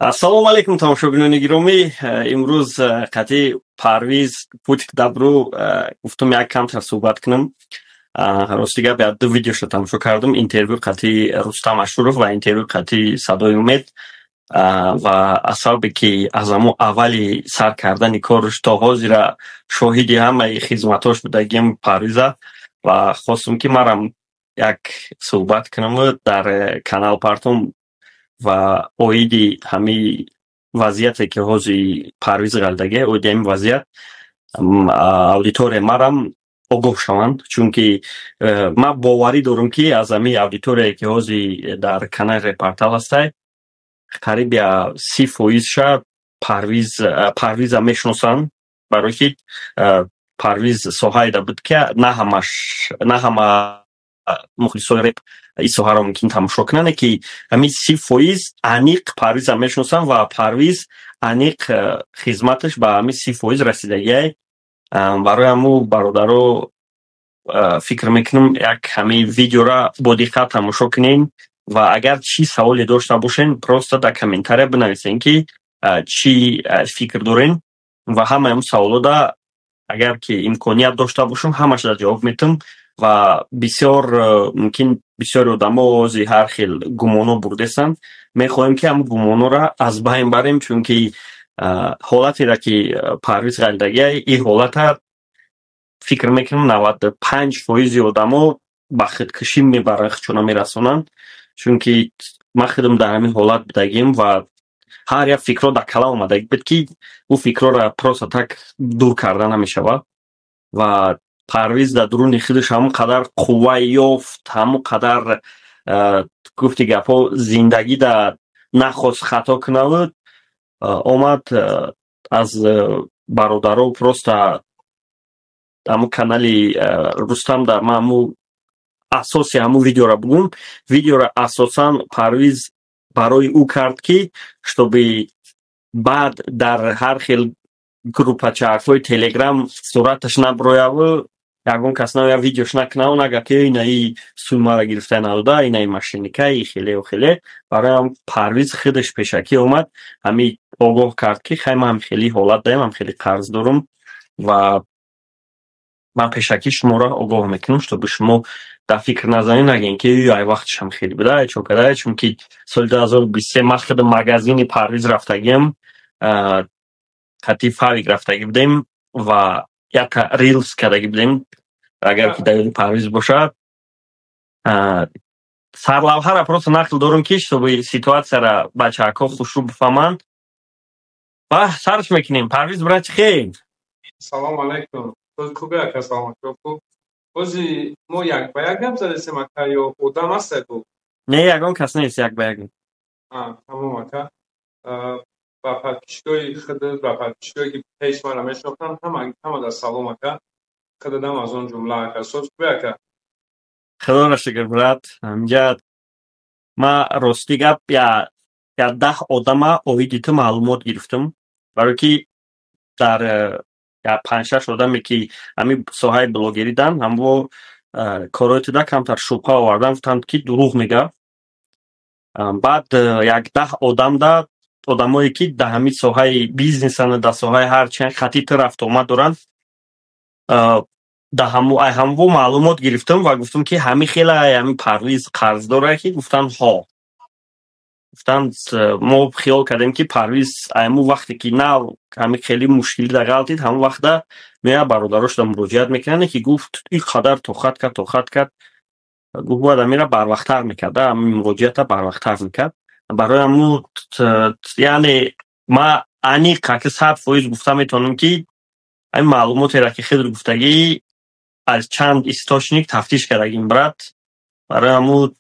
Ассалому алайкум, тамошобинони гиромӣ. Имрӯз қатъи Парвиз «Путь к добру» гуфтум, як камтар суҳбат кунам. Рости гап, як ду видеошо тамошо кардам: интервю қатъи Рустам Ашуров ва интервю қатъи Садои Умед. Ва аз сабабе ки аз ҳамо аввали сар кардани корш то ҳозира шоҳиди ҳамаи хизматҳош будагиам Парвиза ва хостум, ки марам як суҳбат кунаму дар канал партом ва оиди ҳамин вазъияте, ки ҳозир Парвиз ғалтагия, оиди ҳамин вазъият аудиторияи марам огоҳ шаванд, чунки ман боварӣ дорам, ки аз ҳамин аудиторияе, ки ҳозир дар канали Репортал ҳастай, қариб я 30 фоизша Парвиза мешиносанд, барое ки Парвиз соҳаеда буд, ки на ҳамаш, на ҳама мухлисои реп ин соҳаро мумкин тамошо кунанд, ки ҳамин 30% аниқ Парвиза мешиносанд ва Парвиз аниқ хизматаш ба ҳамин 30% расидагиай. Барои ҳамун, бародаро, фикр мекунам, як ҳамин видеора бо диққат тамошо кунед ва агар чӣ саволе дошта бошен, просто дар комментария бинависен, ки чӣ фикр дорен, ва ҳамаи ҳамун саволода, агар ки имконият дошта бошам, ҳамашро ҷавоб метам. Ва бисёр мумкин бисёри одамо ҳозир ҳар хел гумонҳо бурдестанд. Мехоҳем, ки ҳамун гумонҳоро аз байн барем, чунки ҳолатеро, ки Парвиз ғалтагия, ин ҳолата, фикр мекунам, 95 фоизи одамо ба худкушӣ мебаранд, худшона мерасонанд, чунки ман худам дар ҳамин ҳолат будагим ва ҳар як фикрҳо дар кала омадагӣ буд, ки ӯ фикрҳоро просто так дур карда намешавад. Ва Парвиз дар дуруни худаш ҳамон қадар қувва ёфт, ҳамон қадар, гуфти гапҳо, зиндагида нахост хато кунаву омад аз бародаро просто ҳамун канали Рустам дар ман ҳамун асоси ҳамун видеоро бугум. Видеоро асосан Парвиз барои ӯ кард, ки чтобы баъд дар ҳар хел группачаҳои Телеграм сураташ наброяву ягон кас на видеош накунаву нага, ки инаи суммаро гирифта надода, инаи мошенника и хелеу хеле. Барои ҳам Парвиз худаш пешакӣ омад, ҳамин огоҳ кард, ки хай, ман хеле ҳолат даем, ҳам хеле қарз дорам ва ман пешакӣ шуморо огоҳ мекунам, чтобы шумо дар фикр назанед, нагӯед, ки ай вақташам хеле буда, ай чо када. Чунки соли 2023 ман худам магазини Парвиз рафтагиам, хати Фавик рафтагӣ будем ва як рилс кардагӣ будем. Агар ки дар ёди Парвиз бошад, сарлавҳаро просто нақл дорам, ки чтобы ситуатсияро бачаҳако хушрӯ бифаҳманд, ва сарш мекунем. Парвиз, брат, чӣ хел? Салому алайкум, хубе, ака, саломатӣ, хуб. Бози мо як ба як гап задесем, ака, ё одам аст ку? Не, ягон кас нест, як ба як. Тамом, ака. Ба подписчикои худат, ба подписчикое, ки пеш мара мешинохтанд, ҳама дар салом, ака. Худадам аз он ҷумла, ака. Соз, хубе, ака? Худоро шукр, брат. Ҳаминҷа ма, рости гап, я 10 одама оиди ту маълумот гирифтам, барое ки дар я панҷ-шаш одаме, ки ҳамин соҳаи блогерӣ дан, ҳамво корҳои туда камтар шубҳа овардан, гуфтанд, ки дурӯғ мега. Баъд як 10 одамда, одамое, ки дар ҳамин соҳаи бизнесанд, дар соҳаи ҳарчи хати ту рафтуомад доранд, дар ҳамво маълумот гирифтам ва гуфтам, ки ҳамин хела ҳамин Парвиз қарздоре, ки гуфтанд ҳо. Гуфтанд, мо хиёл кардем, ки Парвиз ҳамун вақте, ки нав ҳамин хеле мушкилӣ дар ғалтид, ҳамон вақта меояд, бародарошда муроҷиат мекунад, ки гуфт, ин қадар тоқат кард, тоқат кард, гуфт, бояд ҳаминро барвақттар мекард, ҳамин муроҷиата барвақттар мекард. Барои ҳамун, яъне ма аниқ аки 100% гуфта метавонам, ки ҳамин маълумотеро, ки худат гуфтагӣ, аз чанд источник тафтиш кардагим, брат. Барои ҳамун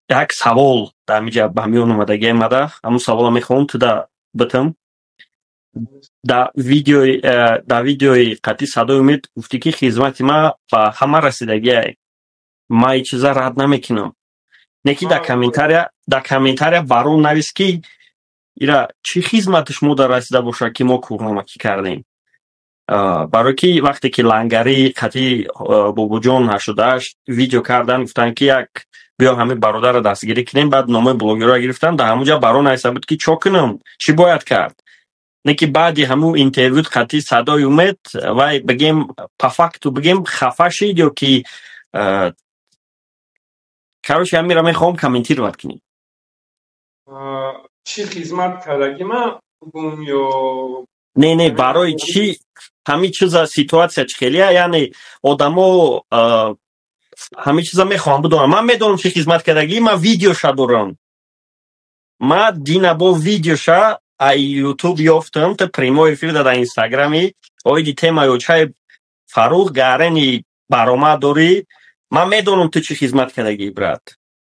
як савол дар ҳамин ба миён омадагӣ омада, ҳамун саволро мехоҳам туда битам. Дар видеои қатъи Садои Умед гуфтӣ, ки хизмати ма ба ҳама расидагиай, ман ин чиза рад намекунам, не ки дар комментария барон навис, ки ира чӣ хизматаш мо дар расида бошад, ки мо кӯрнамакӣ кардем. Барое ки вақте ки Лангарӣ қати Бобоҷон 88 видео кардан, гуфтанд, ки як биё, ҳамин бародарро дастгирӣ кунем. Баъд номаи блогерро гирифтан, дар ҳамун ҷа барон нависта буд, ки чо кунам, чӣ бояд кард. Не ки баъди ҳамун интервю қати Садои Умед вай, бигем, по факту бигем, хафа шид ё ки, короче, ҳаминро мехоҳам комментировать кунем. Чӣ хизмат кардагӣ ман бугум ё? Не, барои чӣ ҳамин чиза, ситуация чӣ хелия, яъне одамо ҳамин чиза мехоҳам бидонам. Ман медонам, чӣ хизмат кардагӣ, ман видеоша дорам. Ман дина бо видеоша ай Ютуб ёфтам, ту прямой эфир дар Инстаграми оиди темаи очаи Фаррух Гарени баромад дорӣ. Ман медонам, ту чӣ хизмат кардагӣ, брат.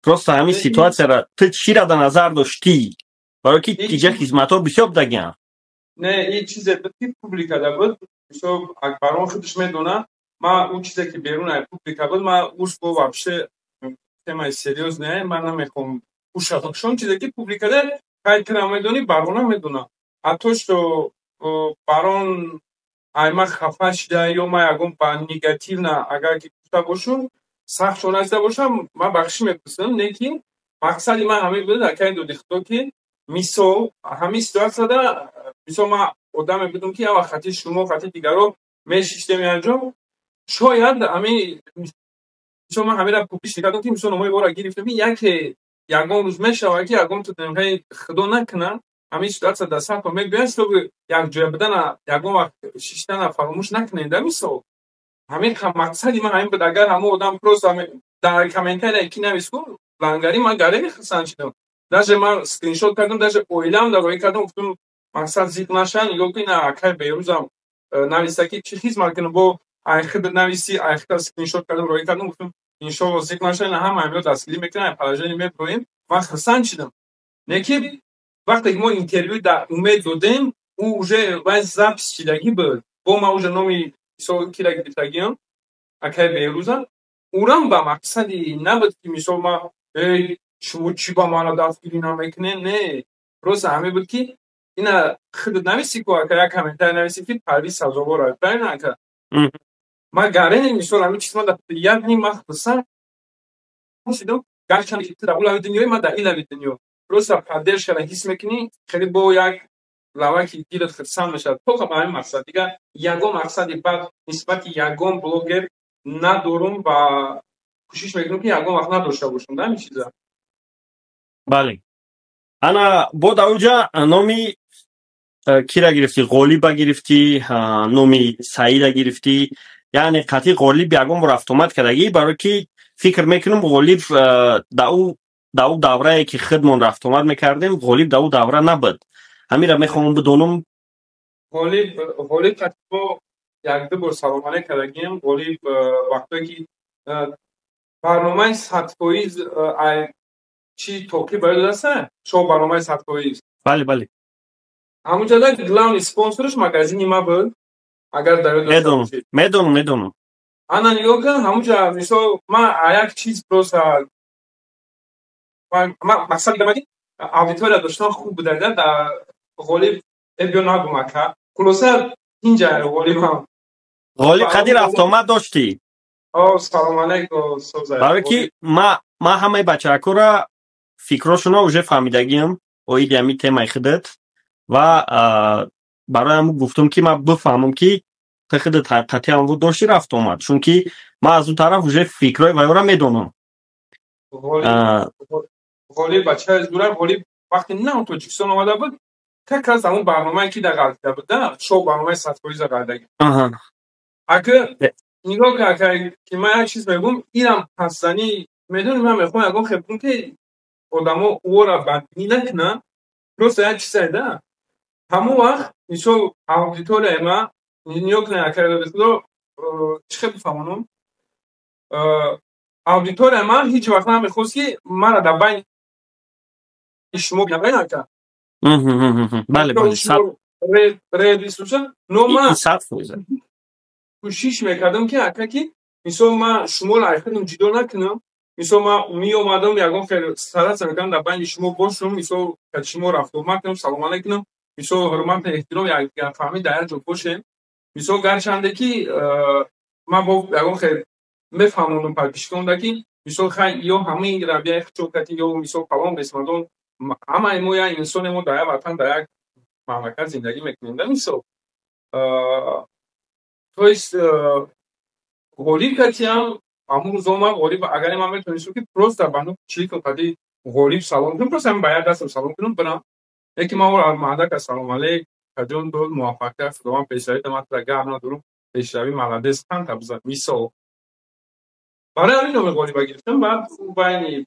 Просто ҳамин ситуацияра ту чира дар назар доштӣ? Барое ки иҷа хизматҳо бисёр будагианд. Не, ин чизе буд, ки публикада буд. Мисол, барон худаш медонад. Ман он чизе, ки берун ай публика буд, ман ушбо вообще темаи серьёз не, ман намехоҳам уша бикушам. Чизе ки публикада, хай, тира медонӣ, барона медонад. А то, что барон ай ман хафа шида ё ман ягон ба негативно агар ки гуфта бошум, сахт шо назида бошам, ман бахшиш мепурсам. Не ки мақсади ман ҳамин буд, акай доди худо, ки мисол, ҳамин ситуатсияда, мисол, ман одаме будам, ки як вақт хати шумо, хати дигаро мешиштем якҷо. Шояд ҳамин, мисол, ман ҳаминро публично кардам, ки мисол, номои ора гирифтам, ки яке ягон рӯз мешавад, ки ягон худо накунад, ҳамин ситуатсия дар сатҳо мебиёяд, чтобы якҷоя будана, ягон вақт шиштана фаромӯш накунем да. Мисол, ҳамин мақсади ман ҳамин буд. Агар ҳамон одам просто дар комментария ки навис ку Лангари, ман гарени хурсанд шудам. Даже ман скриншот кардам, даже оилаам дар роҳӣ кардам, гуфтам, мақсад, зиқ нашан, нигоҳ кун, акай Берӯзам нависта, ки чӣ хизмат кунам. Бо айхид нависи, айхида скриншот кардам, роҳӣ кардам, гуфтам, иншолло, зиқ нашан, ҳама ҳамиро дастгирӣ мекунам, положение меброем. Ман хурсанд шудам. Не ки вақте ки мо интервю дар Умед додем, ӯ уже вай запись шидагӣ буд. Бо ман уже номи, мисол, кира гирифтагиам, акай Берӯза, урам ба мақсади набуд, ки мисол, ман эй, шумо чӣ ба мана дастгирӣ намекунед. Не, просто ҳамин буд, ки ина худат нависи ку, ака, як комментарий нависи, ки Парвиз сазовор аст, правильно, ака? Ман гарени, мисол, ҳамин чиз ман як ним ман хурсанд шудам, гарчанде ки ту дар он лави дунёи, ман дар ин лави дунё, просто поддержкара ҳис мекунӣ, хеле бо як лаваки дилат хурсанд мешавад. Только ба ҳамин мақсад, дигар ягон мақсади бад нисбати ягон блогер надорум ва кӯшиш мекунам, ки ягон вақт надошта бошам да ҳамин чиза. Бале, ана бо дар онҷа номи кира гирифтӣ? Ғолиба гирифтӣ, номи Саида гирифтӣ. Яъне қатъи Ғолиб ягон бор рафтомад кардагӣ? Барое ки фикр мекунам, Ғолиб дар ӯ даврае, ки худмон рафтомад мекардем, Ғолиб дар ӯ давра набуд. Ҳаминро мехоҳам бидонам. Ғолиб қатъи якду бор салом алейк кардагием. Ғолиб вақтое ки барномаи 100%, чӣ тоқӣ ба ёд аста, шоу барномаи 100%? Бале. Ҳамунҷода главный спонсорш магазини ма буд, агар дар ёд. Медонам, медонам, медонам. Ана, нигоҳ кун, ҳамунҷа, мисол, ман як чиз просто мақсад дидам, ки аудитория доштан хуб буда. Дар Ғолиб биё, нагум, ака, хулоса, инҷа Ғолибам. Ғолиб қади рафтомад доштӣ? Салом алейкум. Барое ки ма ҳамаи бачаакора фикрошонро уже фаҳмидагиам оиди ҳамин темаи худат ва барои ҳамн гуфтум, ки ман бифаҳмам, ки ту худат ҳақиқати ҳамву дошти рафтомад, чунки ман аз он тараф уже фикрҳои вайора медонам. Ғолиб бачаи зура. Ғолиб вақте нав Тоҷикистон омада буд, как раз ҳамон барномае, ки дар ғалтида буд да, шоу барномаи 100% ғалтидаги. Ака, нигоҳ кун, ака, ки ман як чиз мегӯм, инам пасзанӣ медонӣ, ман мехоҳам ягон хел бигӯм, ки одамо ӯро бадбинӣ накунанд. Просто як чизае да, ҳамон вақт, мисол, аудиторияи ман, нигоҳ кунед, ака, худо, чӣ хел бифаҳмонам, аудиторияи ман ҳеҷ вақт намехост, ки маро дар байни шумо бинам, ака. Бале. Но ман кӯшиш мекардам, ки, ака, ки мисол, ман шуморо аз худам ҷудо накунам. Мисол, ман меомадам, ягон хел стараться мекардам дар байни шумо бошам, мисол, шумо рафтомад кунам, салом алейк кунам, мисол, ҳурмату эҳтиром, якдигарфаҳмӣ дар як ҷо бошем. Мисол, гарчанде ки ман бо ягон хел мефаҳмонам подписчиконда, ки мисол, хай, ё ҳамаи рабияи хучокати, ё мисол фалон бесмадон, ҳамаи мо як инсоне, мо дар як ватан, дар як мамлакат зиндагӣ мекунем да. Мисол, то есть Ғолиб катиам ҳамун рӯзо ман Ғолиб, агар ман метонистам, ки просто ба ну чиликам қади Ғолиб салом кунам, просто ҳамин ба як дастам салом кунам, бирам. Лекин ман ӯро маъдака салом алейк, каҷон дод, муваффақият, Худованд пешравӣ, ман тура гап надорам, пешравӣ, молодец, қанта бизад. Мисол, барои ҳамин номи Ғолиба гирифтам. Баъд байни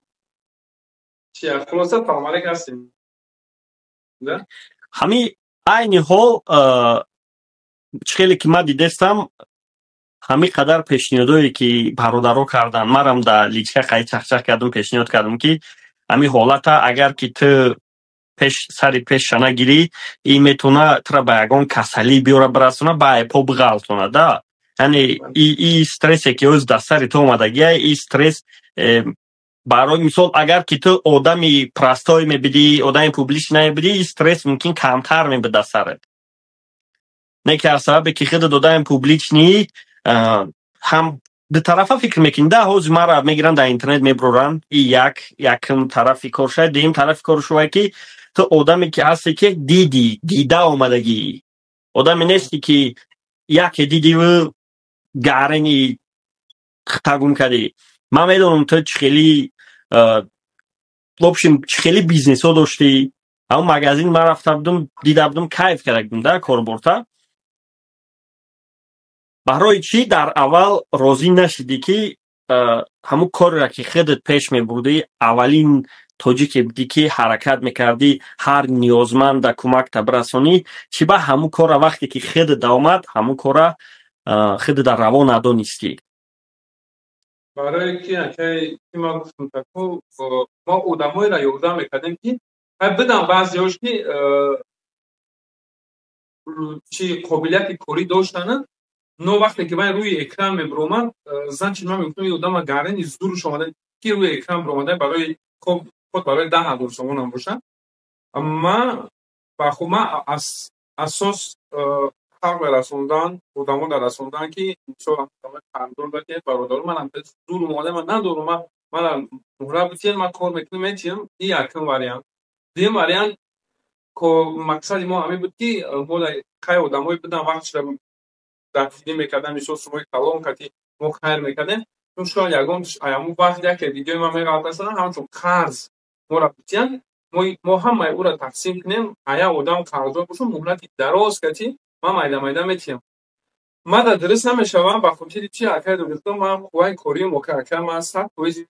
чи, хулоса, салом алейк ҳастем. Ҳамин айни ҳол чӣ хеле ки ман дидестам, ҳамин қадар пешниҳодое ки бародаро карданд, марам дар личка қайд чахчах кардам, пешниҳод кардам, ки ҳамин ҳолата агар ки ту пеш сари пеша нагирӣ, ин метавона тура ба ягон касалӣ биёра бирасона, ба айпо биғалтона да. Яъне и стрессе ки ҳоз дар сари ту омадагия, и стресс барои мисол, агар ки ту одами простой мебидӣ, одами публичный намебидӣ, и стресс мумкин камтар мебуд дар сарат. Не ки аз сабабе ки худат одами публичный, ҳам дутарафа фикр мекунӣ да: ҳозир мара мегиранд, дар интернет мебуроранд, и як якм тарафи кор шояд, дуюм тарафи кор шувад, ки ту одаме ки ҳасте, ки дидӣ, дида омадагӣ, одаме нести, ки яке дидиву гарини тагум кардӣ. Ман медонам, ту чӣ хели, в общем, чӣ хели бизнесҳо доштӣ. Ҳамон магазин ман рафта будум, дида будум, кайф карда будум да корборта. Барои чӣ дар аввал розӣ нашидӣ, ки ҳамун кореро, ки худат пеш мебурдӣ, аввалин тоҷике будӣ, ки ҳаракат мекардӣ ҳар ниёзманда кӯмакта бирасонӣ, чӣ ба ҳамун корра, вақте ки худат омад, ҳамун корра худат раво надонистӣ? Барое ки, акай, ки ман гуфтам, таку мо одамоеро ёрдам мекардем, ки бидан баъзеҳош, ки чи қобилияти корӣ доштанд, но вақте ки вай рӯи экран мебиромад, значит, ман мегуфтам, ин одама гарини зуруш омада, ки рӯи экран биромада, барои худ барои 10 000 сомонам бошад. Ман ба хуб, ман асос халқ расондан, одамода расондан, ки мисол қарздор бакед, бародаро, манам зур омада, ман надорам, мана муҳра битиҳед, ман кор мекунам, метиҳам. Ин якум вариант. Дуюм вариант, мақсади мо ҳамин буд, ки мо қай одамое будан, вақтшда дастгирӣ мекардам, мисол, сумои калон кати мо хайр мекардем, чун шояд ягон ҳамун вақт яке видеои ман меғалтасадам, ҳамчун қарз моро битиҳанд, мо ҳамаи ӯро тақсим кунем, ая одам қарздор бошад, муҳлати дароз кати ман майда майда метиҳам. Мада дуруст намешавам, ба хотири чи, акай дурустон, ман қувваи кориим ока, ака, ман 100%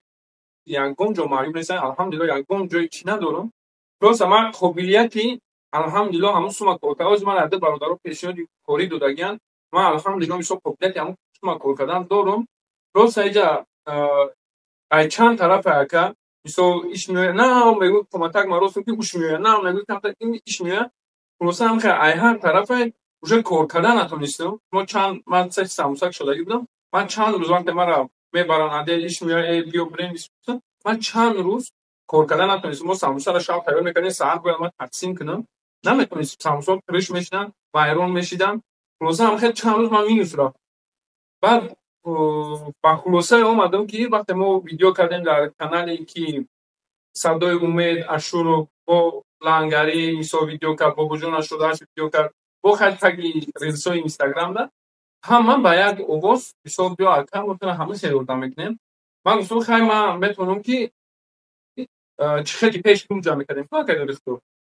ягон ҷо маъюб нестам, алҳамдулилло, ягон ҷои чӣ надорам. Просто ман қобилияти, алҳамдулилло, ҳамун сума кор кардан. Ҳозир ман ду бародаро пешниҳоди корӣ додагианд, ман, алҳамдулилло, мисол, қобилияти ҳамун сума кор кардан дорам. Просто иҷа ай чанд тарафе, ака, мисол, иш меояд, на мегӯ коматак ман рост ки уш меояд, на мегӯ камтар иш меояд. Хулоса, ҳам ай ҳар тарафе уже кор кардан натонистам. Мо чанд, ман се самусак шодагӣ будам, ман чанд рӯз, вақте мара мебаранд, аде иш меояд, э биё бирем, ман чанд рӯз кор кардан натонистам. Мо самусаро шаб тайёр мекардем, саҳар бояд ман тақсим кунам, наметонистам, самусаҳо тириш мешиданд, вайрон мешиданд. Хулоса, ҳам хел чанд рӯз ман минус рафт. Баъд ба хулосае омадам, ки вақте мо видео кардем дар канале, ки Садои Умед Ашуров бо лангарӣ, мисол, видео кард, Бобоҷон Ашудааш видео кард, бо таги рилсҳои Инстаграмда ҳама ба як овоз, мисол, биё, ака, мо тура ҳама хел ёрдам мекунем. Ман гуфтам, хай, ман метавонам, ки чӣ хел ки пеш пул ҷамъ мекардем,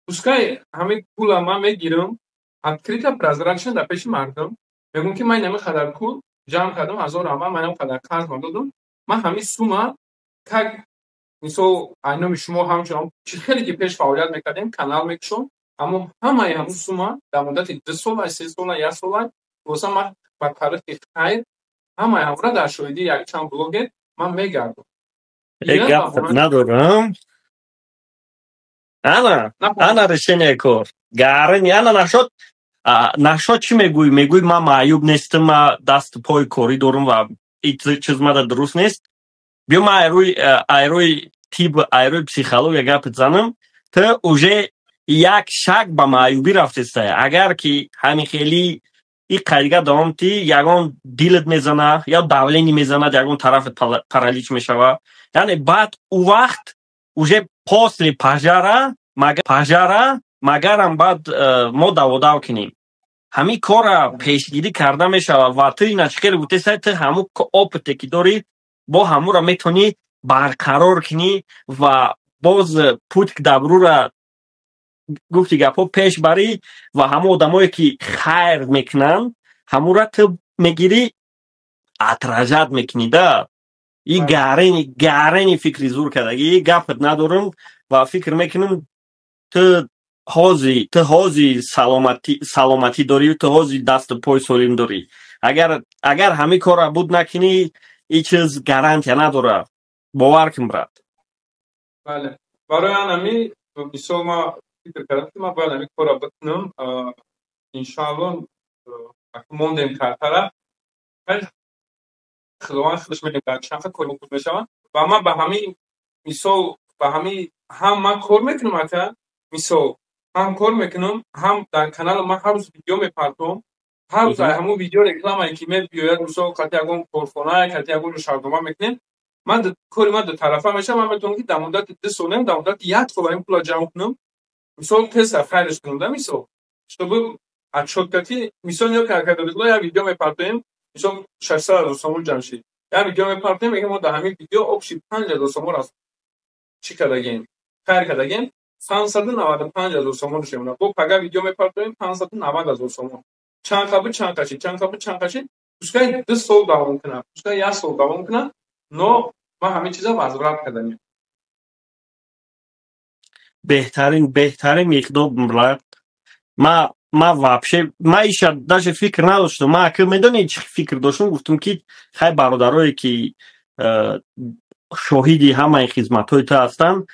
пускай ҳамин пула ман мегирам, открыто, прозрачно дар пеши мардум мегӯям, ки ман инами қадар пул ҷамъ кардам, ҳазор ама ман инам қадар қарз ман додам, ман ҳамин сума как, мисол, айноми шумо, ҳамчунон чӣ хеле ки пеш фаъолият мекардем, канал мекушом, аммо ҳамаи ҳамун сума дар муддати 2 сола, 3 сола, як сола, хулоса, ман ба тариқи хайр ҳамаи ҳамра дар шоҳидии якчанд блогер ман мегардам. Гап надорам, ана ана решение кор гарини ана нашод. Нашод, чӣ мегӯӣ? Мегӯӣ, ман маъюб нестам, ман дасту пои корӣ дорам ва чиз мада дуруст нест. Биё, ман айрӯи тиб, айрӯи психология гапит занам. Ту уже як шак ба маъюбӣ рафтеста, агар ки ҳамин хели. И қайдига давом ти, ягон дилат мезана ё давление мезанад, ягон тарафат паралич мешава. Яъне баъд ӯ вақт уже после пожара магарам баъд мо даводав кунем. Ҳамин корра пешгирӣ карда мешавад. Ва ту ина чӣ хеле гуфтеса, ту ҳамун опыт е ки дорӣ, бо ҳамура метавонӣ барқарор кунӣ ва боз «Путь к добру» ра, гуфти гапҳо, пеш барӣ. Ва ҳамон одамое ки хайр мекунанд, ҳамура ту мегирӣ, отражать мекунӣ да. И гарени гарени фикри зур кардагӣ, гапат надорам. Ва фикр мекунам, ту ҳози саломатӣ дорӣ, ту ҳози дасту пой солим дорӣ. Агар ҳамин корра буд накунӣ, ин чиз гарантия надорад, бовар кун, брат. Бале, барои ҳамин, мисол, ман фикр кардам, ки ман бояд ҳамин корро бикунам. Иншоалло, мондем картара, Худованд худаш медонад, чанд кори мо мешавад. Ва ман ба ҳамин, мисол, ба ҳамин ҳам ман кор мекунам, ака. Мисол, ҳам кор мекунам, ҳам дар канали ман ҳар рӯз видео мепартом. Ҳар рӯз ҳамун видео рекламае ки мебиёяд, мисол, қати ягон корхона, қати ягон шартнома мекунем. Ман кори ман дутарафа мешавад. Ман метавонам, ки дар муддати 2 сол, дар муддати як сол ҳамин пула ҷамъ кунам, мисол, тез хайрш кунам да. Мисол, чтобы отчёт ки, мисол, ё ки як видео мепартоем, мисол, 600 000 сомон ҷамъ шид. Як видео мепартоем, мегӯем, мо дар ҳамин видео общий 5000 сомон аз чӣ кардагем, хайр кардагем, 595 000 сомон шемона. Бо пага видео мепартоем, 590 000 сомон. Чанд қабл чанд қашид, чанд қабл чанд қашид, пускай 2 сол давом кунад, пускай як сол давом кунад, но ман ҳамин чиза возврат кардам. Беҳтарин, беҳтарин иқдом, брат. Ма вообще ма иша даже фикр надоштам. Ма ака, медонӣ, чӣ фикр доштам? Гуфтам, ки хай, бародарое ки шоҳиди ҳамаи хизматҳои ту ҳастанд,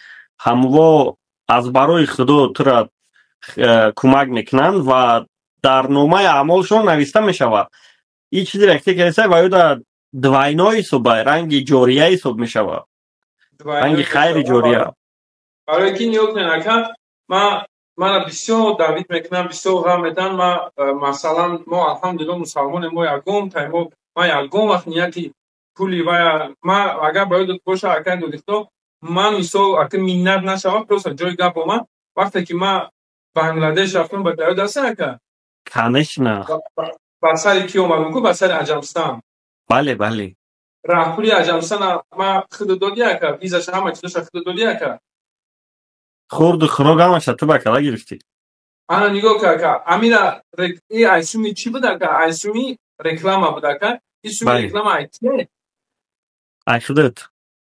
ҳамво аз барои Худо тура кӯмак мекунанд ва дар номаи аъмолшон нависта мешавад. Ин чизеро ки кардеса, ва ёда двойной ҳисоба, ранги ҷория ҳисоб мешавад, ранги хайри ҷория. Барои ки ниёз кунед, ака, мана бисёр давид мекунам, бисёр ғам медиҳам. Ма, масалан, мо, алҳамдулилло, мусалмонем. Мо ягон таймо, ман ягон вақт нияти пули вая, ма агар ба ёдат боша, ака Додихто, ман, мисол, ака, миннат нашавам, просто ҷои гап омад. Вақте ки ман Бангладеш рафтам, ба ёд аст, ака? Конечно. Ба сари ки омадам ку? Ба сари Аҷамстан. Бале, бале. Раҳпули Аҷамстана ма худу доди, ака, визаша, ҳама чизоша худу доди, ака. Хурду хӯрок ҳамаша ту ба кала гирифтӣ. Ана нигоҳ ка, ака, амира и айсуми чӣ буд, ака? Айсуми реклама буд, ака. И суми реклама ай кие? Ай худат.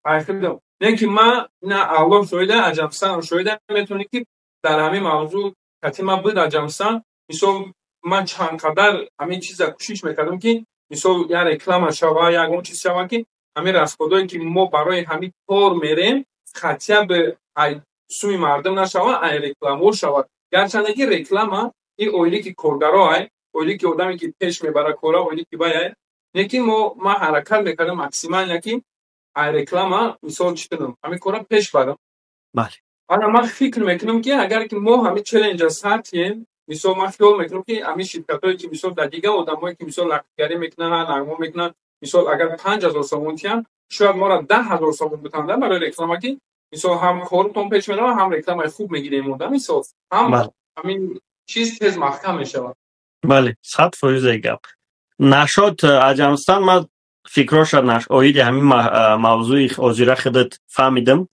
Ай худам. Не ки ман ина, Аллоҳ шоҳида, Аҷамстанам шоҳида, метавонӣ ки дар ҳамин мавзӯъ кати ман буд Аҷамстан. Мисол, ман чанд қадар ҳамин чиза кӯшиш мекардам, ки, мисол, як реклама шава, ягон чиз шава, ки ҳамин расход ое ки мо барои ҳамин кор мерем, хотя бы ай суми мардум нашава, ай рекламаҳо шавад. Гарчанде ки реклама и ойлики коргаро, ай ойлики одаме ки пеш мебара кора, ойлики вай, лекин мо ман ҳаракат мекардам максимально, ки ай реклама, мисол, чӣ кунам, ҳамин кора пеш барам. Ана ман фикр мекунам, ки агар ки мо ҳамин челлендж а сар тием, мисол, ман хиёл мекунам, ки ҳамин ширкатҳое ки, мисол, дар дигар одамое ки, мисол, нақдгарӣ мекунанд, нағмо мекунанд, мисол, агар 5000 сомон тиҳанд, шояд моро 10 000 сомон битанда барои реклама, ки, мисол, ҳам корутон пеш меравад, ҳам рекламаи хуб мегирем ода, мисол, ҳам ҳамин чиз тез маҳкам мешавад. Бале, 100% гап. Нашод Аҷамстан, ман фикроша оиди ҳамин мавзӯи ҳозира худат фаҳмидам.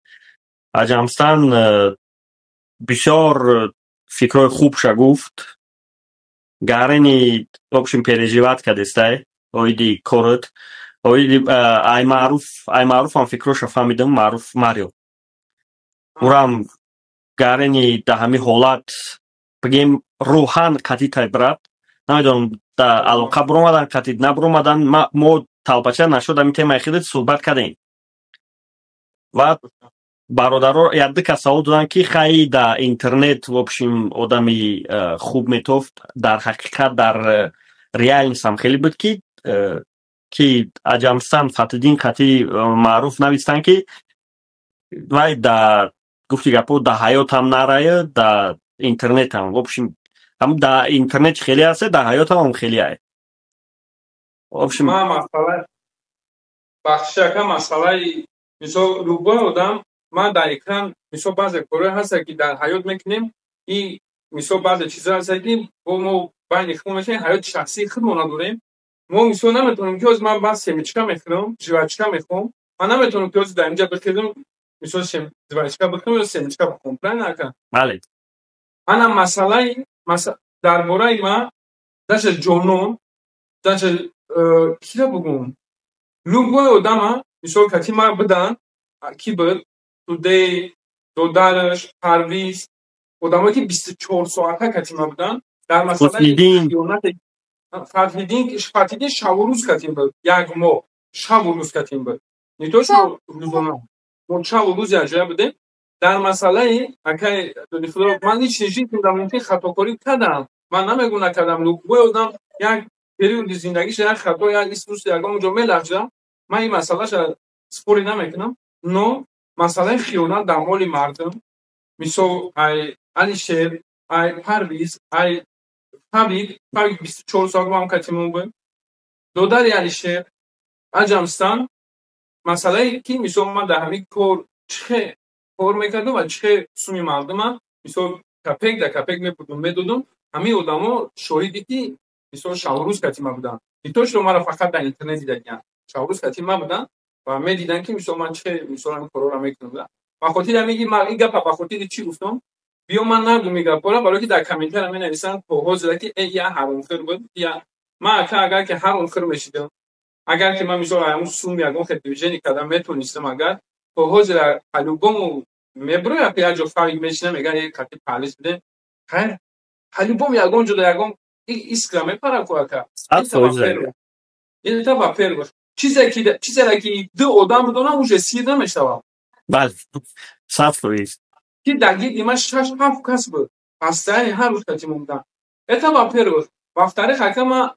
Аҷамстан бисёр фикрҳои хубша гуфт. Гарени, в общем, переживать кардестай оиди корат, оиди ай Маъруф, ай Маъруфам фикроша фаҳмидам. Маъруф Марио урам гарени да ҳамин ҳолат, бигем, рӯҳан қатитай, брат. Намедонам, да алоқа буромадан, қатит набуромадан. Мо талпача нашуд, ҳамин темаи худат суҳбат кардем ва бародаро якду кас савол доданд, ки хай, да интернет, в общем, одами хуб метофт, дар ҳақиқат, дар реальность ам хеле буд, ки Аҷамстан Фатиддин қатӣ Маъруф навистанд, ки вай да, гуфти гапо, да ҳаётам нарая, да интернетам, в общем. Ҳам дар интернет хеле ҳаст, дар ҳаётам хеле ай. В общем, Ман масъала, бахши ака, масъалаи, мисол, любой одам, ман дар экран, мисол, баъзе корҳое ҳаста, ки дар ҳаёт мекунем, и мисол, баъзе чизҳое ҳаста, ки бо мо байни худмон мешавем, ҳаёти шахсии худмон надорем. Мо, мисол, наметавонем, ки ҳозир ман баъд семечка мехӯрам, жвачка мехӯрам, ман наметавонам, ки ҳозир дар инҷа бихӯрам, мисол, жвачка бихӯрам ё семечка бихӯрам, правильно, ака? Бале. Ана масъалаи дар бораи ман, даже ҷонон, даже кира бугум, любой одама, мисол, кати ман бидан, ки буд, Тудей, додараш, Парвиз, одамое, ки 24 соата кати ман буданд дар масъалаи хиёнате. Фатҳиддин, Фатҳиддин шабу рӯз катим буд, як моҳ шабу рӯз катим буд, не то что рӯзона, мо шабу рӯз якҷоя будем. Дар масъалаи, акай Додихудо, ман личный жизнь мумкин хатокорӣ кардам, ман намегӯм накардам. Любой одам як периоди зиндагиша як хато, як иструс, ягон ҷо мелағжам, ман ин масъалаша спорить намекунам. Но масъалаи хиёнат дар моли мардум, мисол, ай Алишер, ай Парвиз, ай Фавик, Фавик 24 соат бо ҳам катимон буд, додари Алишер, Аҷамстан, масъалае ки, мисол, ман дар ҳамин кор чихе кор мекардам ва чихе суми мардума, мисол, копейка да копейка мебурдум, медодум, ҳамин одамо шоҳиде, ки, мисол, шабурӯз кати ман буданд, не то что маро фақат дар интернет дидагиянд, шабурӯз кати ман буданд ва медиданд, ки, мисол, ман чихе, мисол, ҳамин корҳоро мекунам. Ба хотири ҳамин ин гапа ба хотири чӣ гуфтам? Биё, ман нагум ин гапҳоро, барое ки дар комментария менависанд то ҳозира, ки э, я ҳаромхӯр буд. Я ман, ака, агар ки ҳаромхӯр мешидам, агар ки ман, мисол, ҳамун сум ягон хел движение кардам метонистам, агар то ҳозира по-любому меброяд, як ҷо фарқ мешинам, мегӯяд, е қати палис бидем, хайр, по-любому ягон ҷо ягон искра мепара ку, ака. Это во-первых. Чизере ки ду одам бидонам, уже сир намешавад. Бале, 100%. Ки дар гирди ман шаш ҳафт кас буд, постоянно ҳар рӯз кати момдам. Это во-первых. Во-вторых, ака, ман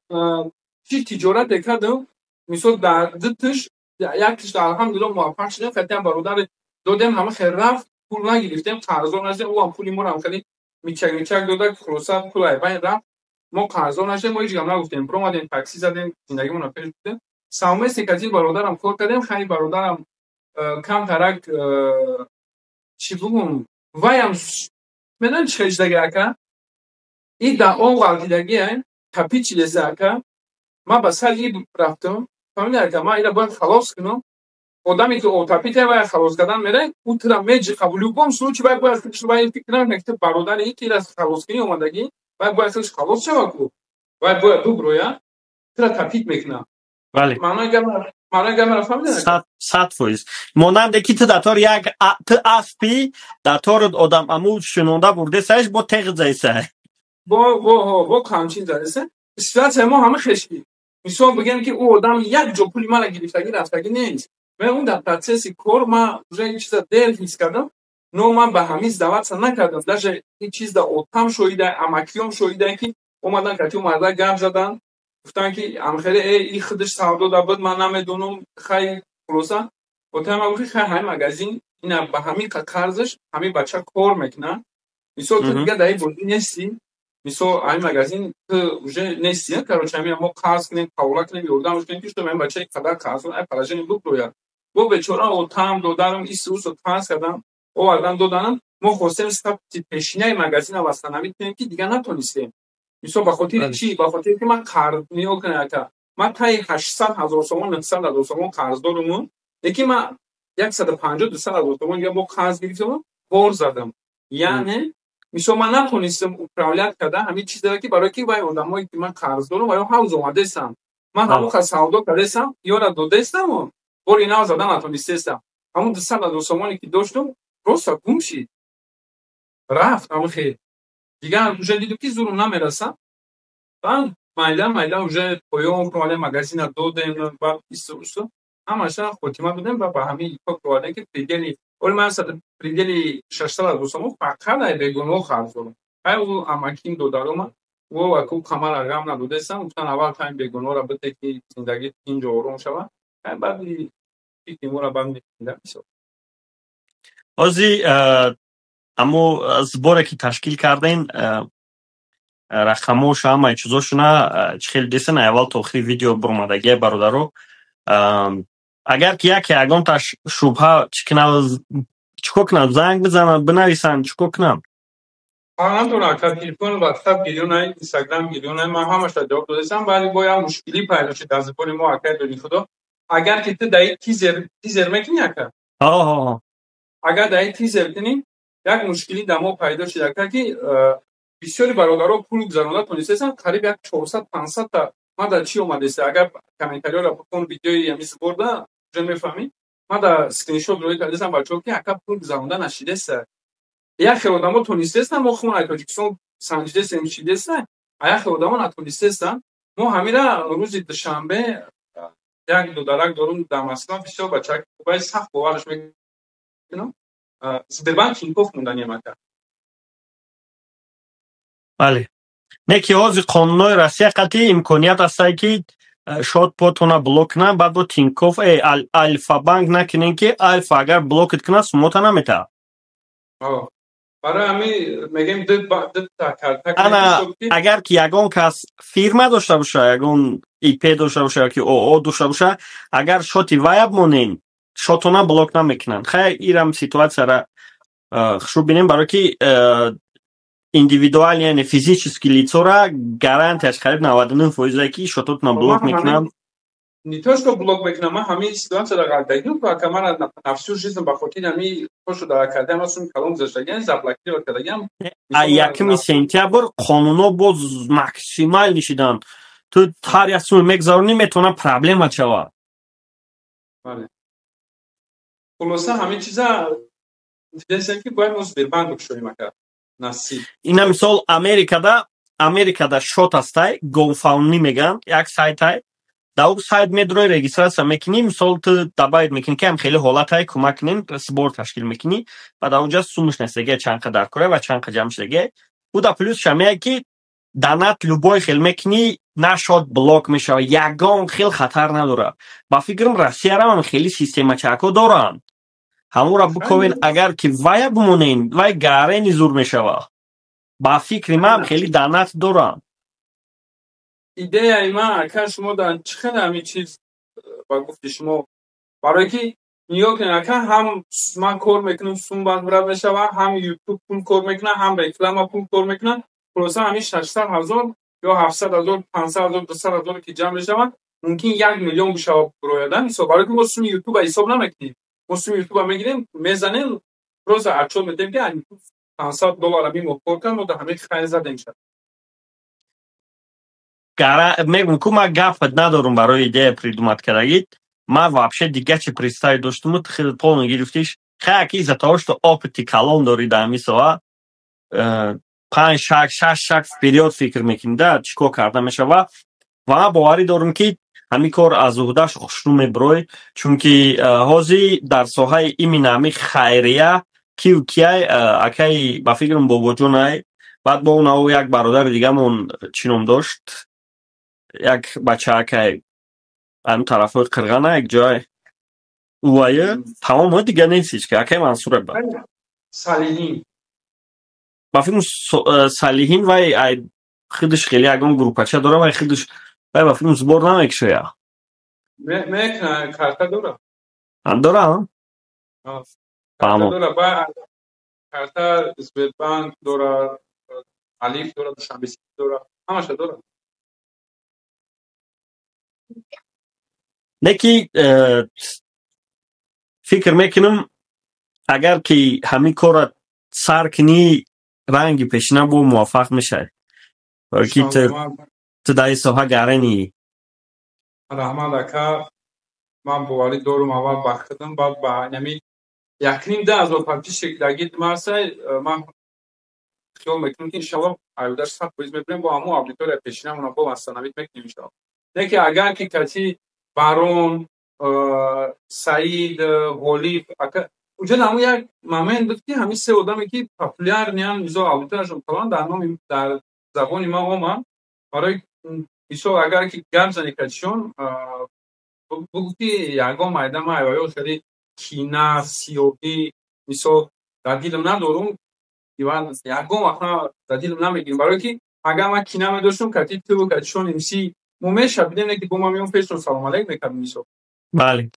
чӣ тиҷорате кардам, мисол, дар ду тиш, як тиш, алҳамдулилла, муваффақ шудем, хатиам бародари додем, ҳама хел рафт, пул нагирифтем, қарздор нашудем, ӯ ҳам пули моро ҳам хеле мичак мичак дода, хулоса, пул айбайн рафт, мо қарздор нашудем, мо ҳеҷ гап нагуфтем, биромадем, такси задем, зиндагимонро пеш бурдем. Совместно кати бародарам кор кардем. Хайр, бародарам камтарак, чӣ бугум, ваям медонӣ чӣ хел ака, и дар он ғалтидагия капичилеса, ака, ман ба сари и рафтам, фаҳмиди, ака, ман ира бояд халос кунам. Одаме ки отапита, вай халос кардан мерай, ӯ тура меҷиқа. В любом случае вай бояд худш, вай фикр накунад, ки ту бародари ки ира халос кунӣ омадагӣ, вай бояд худш халос шава ку, вай бояд буброя, тура тапит мекунад. Бале. Маънои гапро фаҳмидед? 100%. Монанде ки ту дар як ту аспи, дар тор одам аму шунонда бурдесаиш, бо теғ заиса. Бо қамчин заиса. Ситуация мо ҳама хешки. Мисол, бигем, ки ӯ одам як ҷо пули мара гирифтагӣ рафтагӣ нест. Ман он дар процесси кор ман уже ин чиза дер ҳис кардам, но ман ба ҳамин сдаваться накардам. Даже ин чиз да отам шоҳида, амакиём шоҳида, ки омадан, кати омада гап задан, гуфтанд, ки амхеле э и худаш савдо да буд, ман намедонам. Хай, хулоса, отам гуфт, хай, ҳамин магазин ина ба ҳамин қарзаш ҳамин бача кор мекунад, мисол, ту дига дар ин бозӣ нестӣ, мисол, ҳамин магазин ту уже нестӣ, короче, ҳамин мо қарз кунем, қавола кунем, ёрдамш кунем, ки что ҳамин бача қадар қарз, ай положение буброяд. Бо бечора отам, додарам исусо қарз кардам, овардан, доданам. Мо хостем статуси пешинаи магазина восстановить кунем, ки дига натонистем. Мисол, ба хотири чӣ? Ба хотире ки ман қарз, нигоҳ кунед, ака, ман таи 800 000 сомон, 900 000 сомон қарз доруму, лекин ман 150, 200 000 сомон дига бо қарз гирифтаму бор задам. Яъне, мисол, ман натонистам управлять карда ҳамин чизеро, ки барои ки вай одамое ки ман қарз дорам, ваё ҳавз омадестам, ман ҳамон ха савдо кардестам, ёра додестаму бори нав зада натонистестам. Ҳамон 200 000 сомоне ки доштум, просто гум шид, рафт. Ҳамон хел дигар уже дидум, ки зурум намерасам. Баъд майда майда уже поён кардем, магазина додем, баъд исту ҳамаша хотима додем ва ба ҳамин итоқ овардем, ки предели оли ман предели 600 000 сомон фақат ай бегуноҳ қарз дорам. Ай ӯ амаким, додарома ӯ аку камара ғам надодестам, гуфтан, аввал тайм бегуноҳро бите, ки зиндагӣ инҷо ором шавад, баъди фикри моро баъд мекунда, мисол. Ҳози аммо сборе ки ташкил кардем. Рақамош, ҳамаи чизошуна чӣ хеле десен, аввал то охири видео буромадагия, бародаро. Агар ки яке ягонташ шубҳа чӣ кунад, чӣ кор кунад? Занг бизананд, бинависанд, чӣ кор кунанд? Надорам, ака, телефон, Ватсап гирёнай, Инстаграм гирёнай, ман ҳамаша ҷавоб додастам, вале бо як мушкилӣ пайдо шуд дар забони мо, акай дони худо. Агар ки ту даи тизер мекунӣ, ака, агар даи тизер кунӣ, як мушкилӣ дар мо пайдо шуд, ака, ки бисёри бародаро пул гузаронда тонистастанд, қариб як 400, 500 та. Ман дар чӣ омадеста, агар комментариёро бикун, видеои ҳами сборда уже мефаҳмӣ. Ман дар скриншот рӯй кардастам, бачаҳо, ки ака, пул гузаронда нашидеста. Як хел одамо тонистестанд, мо худмон ай Тоҷикистон санҷидестем, чидеста, а як хел одамо натонистестанд. Мо ҳамира рӯзи душанбе як додарак дорум дар Москва, бисёр бачак хубай, сахт бовараш мекунам, Сбербанк Тинькофф монданием, ака. Бале, не ки ҳозир қонунҳои Россия қатъи имконият ҳастае, ки счёт потона блок кунанд, баъд бо Тинькофф, Альфа-банк накунем, ки Альфа агар блокит кунад, сумота наметаҳад. Барои ҳамин мегӯем дута карта. Ана, агар ки ягон кас фирма дошта боша, ягон ИП дошта боша ёки ООО дошта боша, агар счёти вая бимонен, счётона блок намекунанд. Хай, ирам ситуатсияра хушрӯ бинем, барое ки индивидуально, яъне физически лицора гарантияш қариб 99 фоизе, ки счётотона блок мекунанд. Не то что блок мекунам, ман ҳамин ситуатсияро ғалтагим ку, ака, мана на всю жизнь ба хотири ҳамин то дар академия ман суми калон гузаштагиам, заблокировать кардагиам. А 1 сентябр қонунҳо боз максимал нишиданд. Ту ҳар як суми мегузаронӣ, метавонад проблема шавад. Бале, хулоса, ҳамин чиза дидесем, ки бояд мо Сбербанк бикушоем, ака, насиб. Ина мисол, Америкада счёт ҳастай, GoFundMe мегӯянд, як сайтай. Дар ӯ сайт медурои, регистрация мекунӣ, мисол, ту добавить мекунӣ, ки ҳам хеле ҳолатае, кӯмак кунем, сбор ташкил мекунӣ ва дар онҷа сумаш нестагия, чанд қадар кора ва чанд қа ҷамъ шудагия. Ӯ да плюс шамея, ки донат любой хел мекунӣ, на счёт блок мешавад, ягон хел хатар надорад. Ба фикрам, Россиярам ҳам хеле системачако доранд. Ҳамонро биковен, агар ки вая бимонен, вай гарени зур мешавад. Ба фикри ман, хеле донат доранд. Идеяи ман, ака, шумо дар чӣ хеле ҳамин чиз ба гуфти шумо, барое ки нигоҳ кунед, ака, ҳам ман кор мекунам, сум бадбирад мешавад, ҳам Ютуб пул кор мекунад, ҳам реклама пул кор мекунад. Хулоса, ҳамин 600 000 ё 700 000, 500 000, 200 000 ки ҷамъ мешавад, мумкин 1 миллион бишавад, бирояда. Мисол, барое ки мо суми Ютуба ҳисоб намекунем, мо суми Ютуба мегирем, мезанем, просто отчёт медиҳем, ки Ютуб 500 доллар ҳамин моҳ кор кард, мо дар ҳамин хайр задем шад. Мегӯм ку, ман гапат надорум барои идея придумать кардагит. Ман вообще дига чи представить доштуму, ту хеле полный гирифтиш. Хай, ки из-за того, что опыти калон дорӣ дар ҳамин соҳа, панҷ шаг, шаш шаг вперёд фикр мекунӣ, да, чӣ кор карда мешава. Ва ман боварӣ дорам, ки ҳамин кор аз уҳдаш хушрӯ мебурой, чунки ҳозир дар соҳаи именно ҳамин хайрия кию кияй, акай, ба фикрам, Бобоҷонай, баъд бо унав як бародари дигамон чӣ ном дошт, як бачаакай ҳамин тарафҳои Қирғана, як ҷой увае, тамом, дига нест ҳеч ки, акай Мансуре ба. Салиҳин. Ба фикрам, Салиҳин вай ай худаш хеле ягон группача дора, вай худаш вай, ба фикрам, сбор намекушоя. Мекуна, карта дора. Дора? Карта дора, карта Сбербанк дора, Алиф дора, Душанбе дора, ҳамаша дора. Не ки фикр мекунам, агар ки ҳамин корра сар кунӣ, ранги пешина бо муваффақ мешавӣ, барои ки ту дар ин соҳа гарени. Раҳмат, ака, ман боварӣ дорум, аввал ба худам, баъд ба ҳами якним даҳ ҳазор подписчик дар гирди ман ҳастай. Ман хиёл мекунам, ки иншаллоҳ аюдаш 100% мебирем, бо ҳамон аудитория пешинамона бо восстановить мекунем, иншаллоҳ. Не ки агар ки каси Барон, Саид, Ғолиб, ака, уҷа ҳамон як момент буд, ки ҳамин се одаме, ки популярныян, мисол, аудиторияшон калон, дар номи, дар забони ман омад. Барои мисол, агар ки гап зани катишон, бугӯ, ки ягон майда ман айваё хеле кина, сиёҳӣ, мисол, дар дилам надорум, ягон вақт дар дилам намегирам, барое ки Агар ман кина медоштам кати ту, кати Шон МС, мо мешабидем, не ки бо ман меом пештон салом алейк мекардем, мисол. Бале,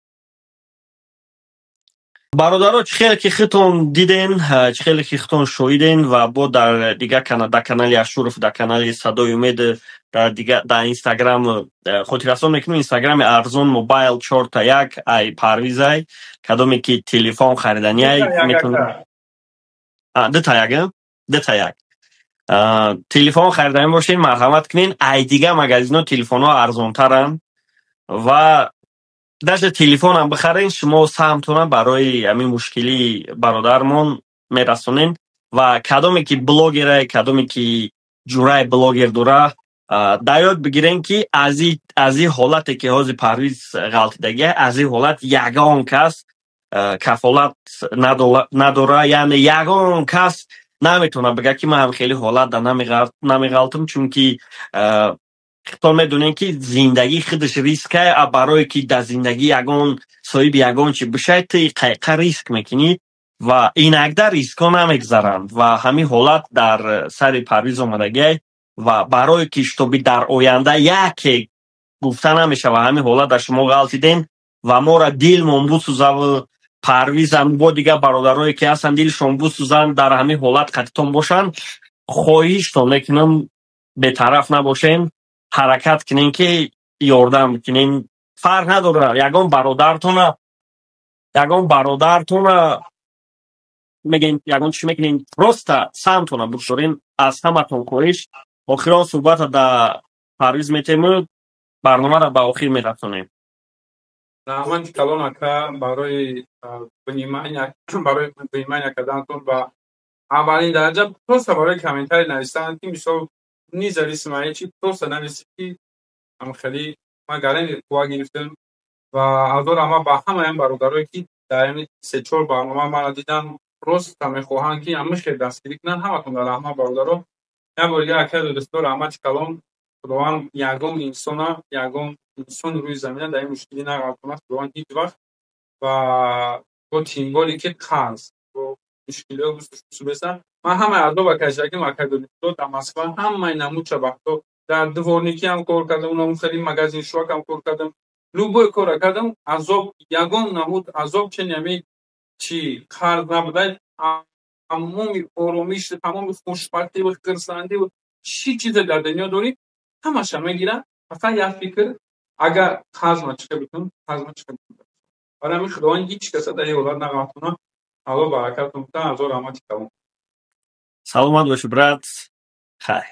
бародаро, чӣ хеле ки худтон диден, чӣ хеле ки худтон шоҳиден ва бо дар дигар дар канали Ашуров, дар канали Садои Умед, дар дигар дар Инстаграм хотиррасон мекунем: Инстаграми Арзон Мобайл чорта як ай Парвизай. Кадоме ки телефон хариданиай, метавонад, дута як, дута як телефон хариданӣ бошед, марҳамат кунен. Ай дигар магазинҳо телефонҳо арзонтаранд ва даже телефонам бихарен, шумо саҳмтона барои ҳамин мушкилии бародармон мерасонен. Ва кадоме ки блогере, кадоме ки ҷуръаи блогер дора, дар ёд бигирен, ки аз ин ҳолате ки ҳозир Парвиз ғалтидагия, аз ин ҳолат ягон кас кафолат надора. Яъне ягон кас наметавонад бигӯяд, ки ман ҳам хеле ҳолат да намеғалтам, чунки худтон медонем, ки зиндагӣ худаш риск а. А барое ки дар зиндагӣ ягон соҳиби ягон чи бишавӣ, ту қайқа риск мекунӣ ва инакда рискҳо намегзаранд. Ва ҳамин ҳолат дар сари Парвиз омадагиай. Ва барое ки чтобы дар оянда яке гуфта намешава, ҳамин ҳолат дар шумо ғалтидем ва моро дилмон бусӯзаву Парвизам бо дигар бародарое ки ҳастанд, дилшон бусӯзанд, дар ҳамин ҳолат қатитон бошанд, хоҳиштон мекунам, бетараф набошен, ҳаракат кунем, ки ёрдам кунем. Фарқ надорад, ягон бародаратона мегӯем, ягон чӣ мекунем, просто саҳмтона бигузорем. Аз ҳаматон хоҳиш. Охирон суҳбата да Парвиз метему барномаро ба охир мерасонем. Раҳмати калон, ака, барои внимание, барои внимание карданатон ва аввалин дараҷа просто барои комментарий навистанат, ки мисол независимо чи просто нависед, ки хеле ман гарани қувва гирифтем. Ва ҳазор раҳмат ба ҳамаи бародарое, ки дар ин се-чор барнома маро дидан, просто мехоҳанд, ки ҳама хел дастгирӣ кунанд. Ҳаматон дар раҳмат, бародаро. Як бори дигар, акаи дӯстдор, раҳмати калон. Худованд ягон инсона, ягон инсони рӯи замина дар ин мушкилӣ нағалтонад, Худованд ҳеҷ вақт. Ва бо тимболе ки қарз бо мушкилиҳо беса, ман ҳамаи азоба кашидагим, акаи дӯстдор, дар Москва ҳамаи намудша вақтҳо дар дворникӣ ҳам кор кардам, унам хеле магазин швак ҳам кор кардам, любой корро кардам. Азоб, ягон намуд азоб чен ами чи қарз набуда. Тамоми оромиш, тамоми хушбахтиву хирсандиву чӣ чизе дар дунё дорӣ, ҳамаша мегирад. Фақат як фикр: агар қарз ма чӣ бикунам, қарз ма чӣ бикунам. Барои ҳамин Худованд ҳеҷ каса дар ин ҳолат нағалтона. Алло баракатон буда. Ҳазор раҳмати калон. Саломат бошӣ, брат, хайр.